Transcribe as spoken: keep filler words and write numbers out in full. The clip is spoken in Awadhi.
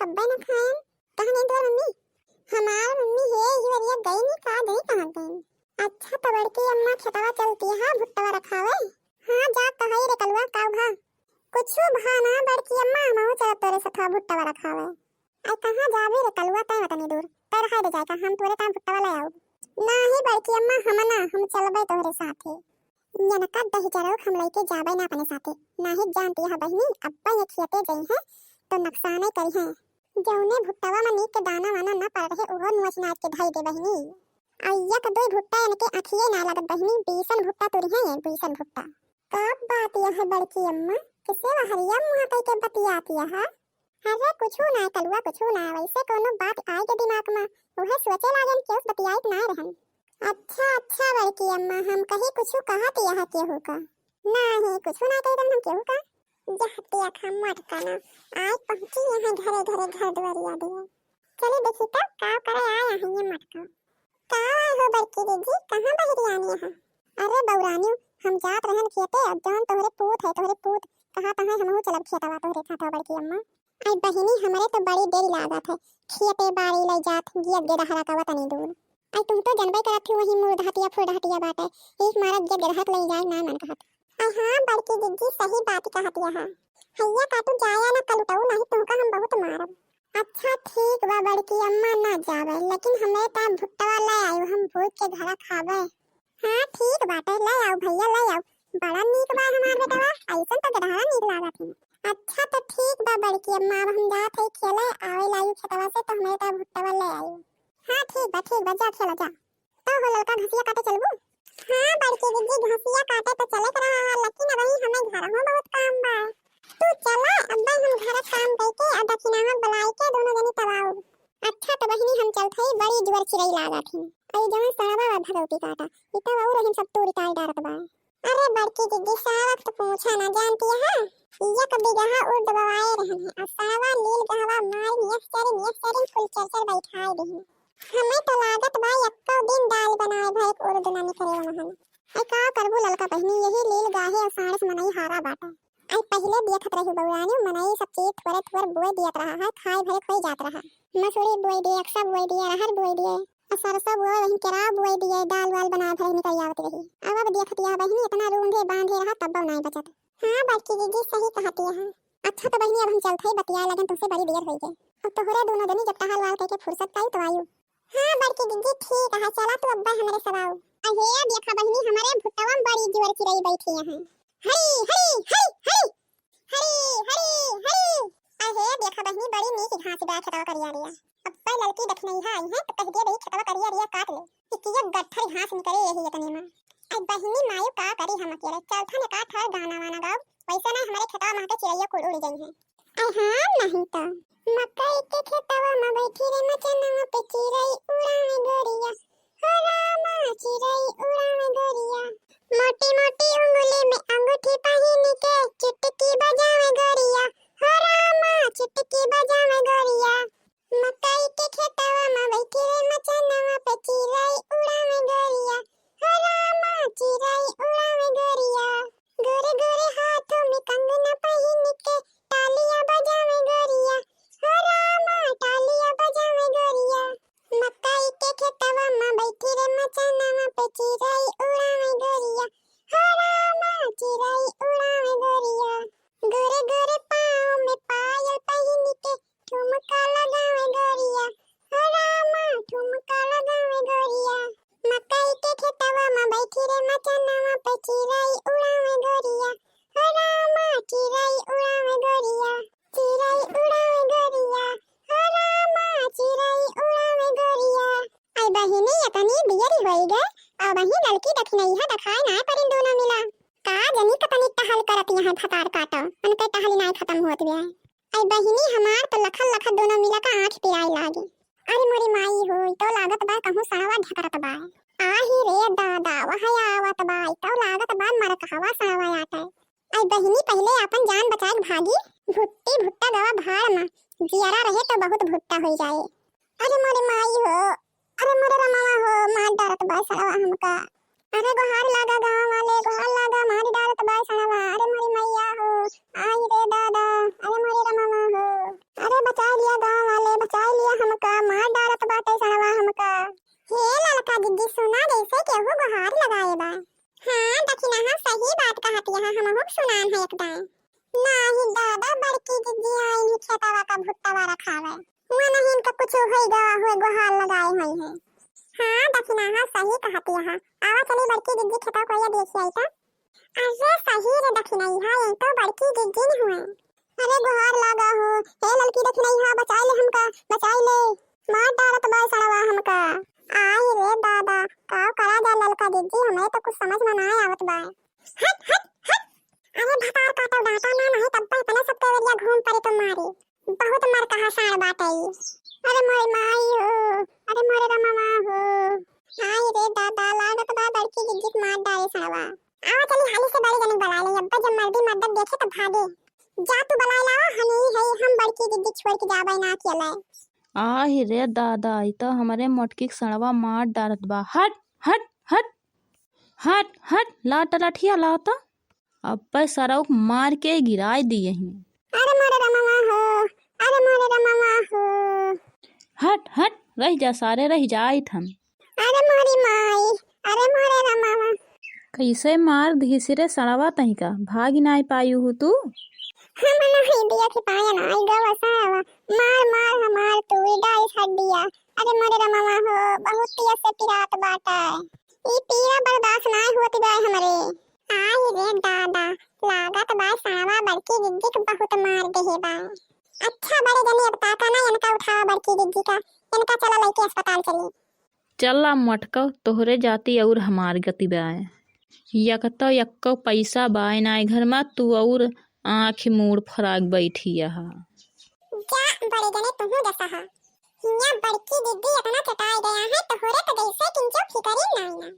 कब्बे न खाएन। कहाँ गईन तोर मम्मी? हमार मम्मी हे, ये वरिया गईन ही का, जानी कहाँ गईन। अच्छा, तो बड़की अम्मा खेतवा चलती है भुट्टवा रखावे। हाँ, जा तो हई रे कलुआ, का भा? कुछु भा ना बड़की अम्मा, हमहू चलब तोरे सथवा भुट्टवा रखावे। आई कहाँ जाबे रे कलुआ, तै तनी दूर, तै रखाई दे जाए का, हम तोरे ताईं भुट्टवा ले आउब। नाही बड़की अम्मा, हम ना, हम चलबे तोहरे साथे। यनका दहिजरऊ हम लइके जाबे ना अपने साथे, नाही जानती है बहिनी, अब्बा ये खियते जई हैं तो नुकसाने करी हैं। जौने भुट्टवा में नीक के दाना वाना ना पड़ रहे, उहो नोच नाच के धई दे बहिनी। आ एक दुई भुट्टा इनके आँखिए ना लगत बहिनी, बीसन भुट्टा तुरी हैं ये, बीसन भुट्टा। का बात यह है बड़की अम्मा, किसे वहरिया मुँह कई के बतियात यह? अरे कुछु ना कलुआ, कुछु ना, वैसे कोनो बात आए के दिमाग में, वह सोचे लागन कि उस बतियाइत ना रहन। अच्छा, अच्छा बड़की अम्मा, हम कही कुछु कहत यह केहू का? नाही, कुछु ना कही हम केहू का। जहतिया खा मटका ना, आए पहुँची यहाँ घरे घरे घर दुआरिया दिया। चली देखी तब का करे आए हैं ये मटका। का आए हो बड़की दीदी, कहाँ बहरी आनी है? अरे बौरानी, हम जात रहन खेते, अब जौन तोहरे पूत है, तोहरे पूत कहा तहाँ हमहू चलब खेतवा तोहरे साथ बड़की अम्मा। आई बहिनी, हमरे तो बड़ी देरी लागत है, खेते बारी लई जात, गियत गेदहरा का वतनी दूर। आई तुम तो जनबे करत थी, वही मुँह डहटिया फुर डहटिया बाटे, एक मारत गियत गेदहरा के लई जाए ना मन कहत। आई हाँ बड़की जिज्जी, सही बात कहत यह। हैया काटू जाया ना कलुटऊ, नहीं तुमका हम बहुत मारब। अच्छा ठीक बा बड़की अम्मा, ना जाबे, लेकिन हमें ता भुट्टवा ले आयो, हम भूज के घरा खाबे। हाँ ठीक बाटे, ले आओ भैया, ले आओ, बड़ा नीक बा हमार बेटवा, ऐसन तो गदहा नीक लागत है। अच्छा तो ठीक बा बड़की अम्मा, अब हम जात हई खेले, आवे लागी खेतवा से तो हमें ता भुट्टवा ले आयो। हाँ ठीक बा, ठीक बा, जा खेला जा। तो हो ललका घसिया काटे चलबू? हाँ बड़की दीदी, घसिया काटे तो चले के रहा है, लेकिन अबही हमें घर में बहुत काम बा। तू चला, अब्बे हम घर काम कइके आ दखिनहा बुलाई के दोनों जनी तब आऊ। अच्छा तो बहिनी हम चलत हई, बड़ी जुअर चिरई लागत ही। अरे जवन सावा बा भगवती काटा, ई तब और हम सब तोरी ताल डारत बा। अरे बड़की दीदी, सावा के तो पूछा ना, जानती है, एक बिगहा उर्द बवाए रहन है, आ सावा लील गहवा मारिन एक चरिन, एक चरिन फुल चरचर बैठाए देहिन। हमें तो लागत बा एक्को दिन दाल बनाए भर एक उर्द ना निकरे वहन। आई का करबू ललका बहिनी, यही लील गाहे असाढ़ से मनई हारा बाटा। आई पहिले देखत रही बउरानी, मनई सब चीज थोरे थोरे बोए दियत रहा है, खाए भरे खोई जात रहा। मसूरी बोए दिए, अक्सा बोए दिए, अरहर बोए दिए, आ सरसों बोए, वहीं केराव बोए दिए, दाल वाल बनाए भरे निकल आवत रही। अब, अब देखत यह बहिनी इतना रूंधे बांधे रहा, तब नाई बचत। हाँ बड़की दीदी सही कहती है। अच्छा तो बहिनी अब हम चलत हई, बतियाए लगन तुमसे बड़ी देर होई गई। अब तोहरे दोनों जनी जब टहल वाल कइके फुर्सत पाई तो आयु। हाँ बड़की दीदी ठीक है, चला तू अब्बे हमरे सब आऊ। अहे देखा बहिनी हमरे भुट्टवा में बड़ी जुअर चिरई बैठी है। हरी हरी हरी हरी हरी हरी हरी। अहे देखा बहिनी बड़ी नीक घास बा खेतवा करिया रिया। अब्बे ललकी दखिनैहा आई है तो कह दिए बही खेतवा करिया रिया काट ले। इकियो गट्ठर घास निकरे यही इतने में। आई बहिनी मायू का करी हम अकेले, चलथन एका ठर गाना वाना गाओ, वैसे ना हमारे खेतवा में के चिड़ैया कुल उड़ गई हैं। आई हाँ नहीं तो। मकई के खेतवा में बैठी रे मचनवा पे चिड़ै उड़ावे गोरिया, हो रामा चिड़ै उड़ावे गोरिया। मोटी मोटी उंगली में अंगूठी पहिन के चुटकी बजावे गोरिया, हो रामा चुटकी बजावे गोरिया। मकई के खेतवा में बैठी रे मचनवा पे चिड़ै उड़ावे गोरिया, हो रामा चिड़ै उड़ावे गोरिया। गोरे गोरे हाथों में कंगना पहिन के तालिया बजावे गोरिया, हो रामा तालिया बजावे गोरिया। मकई के खेतवा में बैठी रे मचनवा पे चिड़ै उड़ावे गोरिया, हो रामा चिड़ै उड़ावे गोरिया। गोरे गोरे पाँव में पायल पहिन के ठुमका लगावे गोरिया, हो रामा ठुमका लगावे गोरिया। मकई के खेतवा में बैठी रे मचनवा पे चिड़ै उड़ावे गोरिया, हो रामा चिड़ै उड़ावे गोरिया। चिड़ै उड़ावे गोरिया, हो रामा चिड़ै उड़ावे गोरिया। आई बहिनी इतनी देरी होई गए, अब वही ललकी दखिनैहा दखाए ना परिन दोनों मिला। का जनी कतनी टहल करत यहाँ भतार काटो, उनके टहली नाई खत्म होत गया। आई बहिनी हमार तो लखत लखत दोनों मिला का आँख पिराई लागी। अरे मोरी माई हो, ई तो लागत बा कहूँ सड़वा ढकरत बा। आही रे दादा, वह आवत बा, ई तो लागत बा मरकहवा सड़वा आटे। आई बहिनी पहिले आपन जान बचाए के भागी, भुट्टी भुट्टा गवा भाड़ मा, जियरा रहे तो बहुत भुट्टा होई जाए। अरे मोरे माई हो, अरे मोरे रमवा हो, मार डारत बा सड़वा हमका। अरे गोहार लागा गाँव वाले, गोहार लागा, मार डारत बा सड़वा। अरे मोरी मैया हो, आई रे दादा, अरे मोरे रमवा हो। अरे बचाइ लिया गाँव वाले, बचाइ लिया हमका, मार डारत बाटे सड़वा हमका। हे ललका जिज्जी, सुना जैसे केहू गुहार लगाए बा। हाँ दखिनहा, सही बात कहत यहाँ, हमहू के सुनान है एकदम। नाही दादा, बड़की जिज्जी आइन ही खेतवा का भुट्टवा रखावे। हुआ नहीं इनका कुछ होई गा, हुए गुहार लगाए होई है। हाँ दखिनहा, सही कहत यहाँ। आवा चली बड़की जिज्जी खेतवा कोइया देखी आई तो। अरे सही रे दखिनहा, ये तो बड़की जिज्जी न हुए। अरे गुहार लागा हो, हे ललकी दखिनहा, बचाइ ले हमका, बचाइ ले। मार डारत बा सड़वा हमका। आई रे दादा, काव करा जा ललका जिज्जी, हमें तो कुछ समझ में ना आवत बा। हट, हट, हट। अरे भतार काटो डांटा ना, नहीं तब तो इतने सब केवरिया घूम पड़े तो मारी। बहुत मर कहा साँड़ बाटे ई। अरे मोरे माई हो, अरे मोरे रमवा हो। आई रे दादा, लागत बा बड़की जिज्जी के मार डारे सड़वा। आवा चली हाली से बड़े जने बुलाइ ले, अब्बा जब मर्दी मर्दत देखे तब भागे। जा तू बुलाइ लावा, हम ही है, हम बड़की जिज्जी छोड़ के जाबे ना अकेले। आहि रे दादा, ई तो हमरे मोटकी के सड़वा मार डारत बा। हट, हट, हट, हट, हट, लाट लठिया लाता। अब्बे सरौक मार के गिराइ दिए ही। अरे मोरे रमवा हो, अरे मोरे रमवा हो। हट, हट, रहि जा सारे, रहि जाइत हम। अरे मोरी माई, अरे मोरे रमवा। कैसे मार दिहिस रे सड़वा तहिका, भागि नाई पायु हु तू? हम नहीं दिया कि पायन आई गवा सड़वा, मार मार हमार तू ई डाइस हड्डिया। अरे मोरे रमवा हो, बहुत तेज से पिरात बाटे। ई पीरा बर्दाश्त नाय होत बा हमरे। आई रे दादा, लागत बा सड़वा बड़की जिज्जी के बहुत मार देहे बा। अच्छा बड़े जने अब ताका ना, इनका उठावा बड़की जिज्जी का, इनका चला लइके अस्पताल चली। चला मटका, तोहरे जाति और हमार गति बा। यक तो यक्को पैसा बा नाय घर मा, तू और आँख मूड़ फराक बैठी यहा। जा बड़े जने तुहू जसा हा। हिया बड़की जिज्जी इतना चटाए गया है, तोहरे तो जैसे किंचो फिकर ही नाय ना।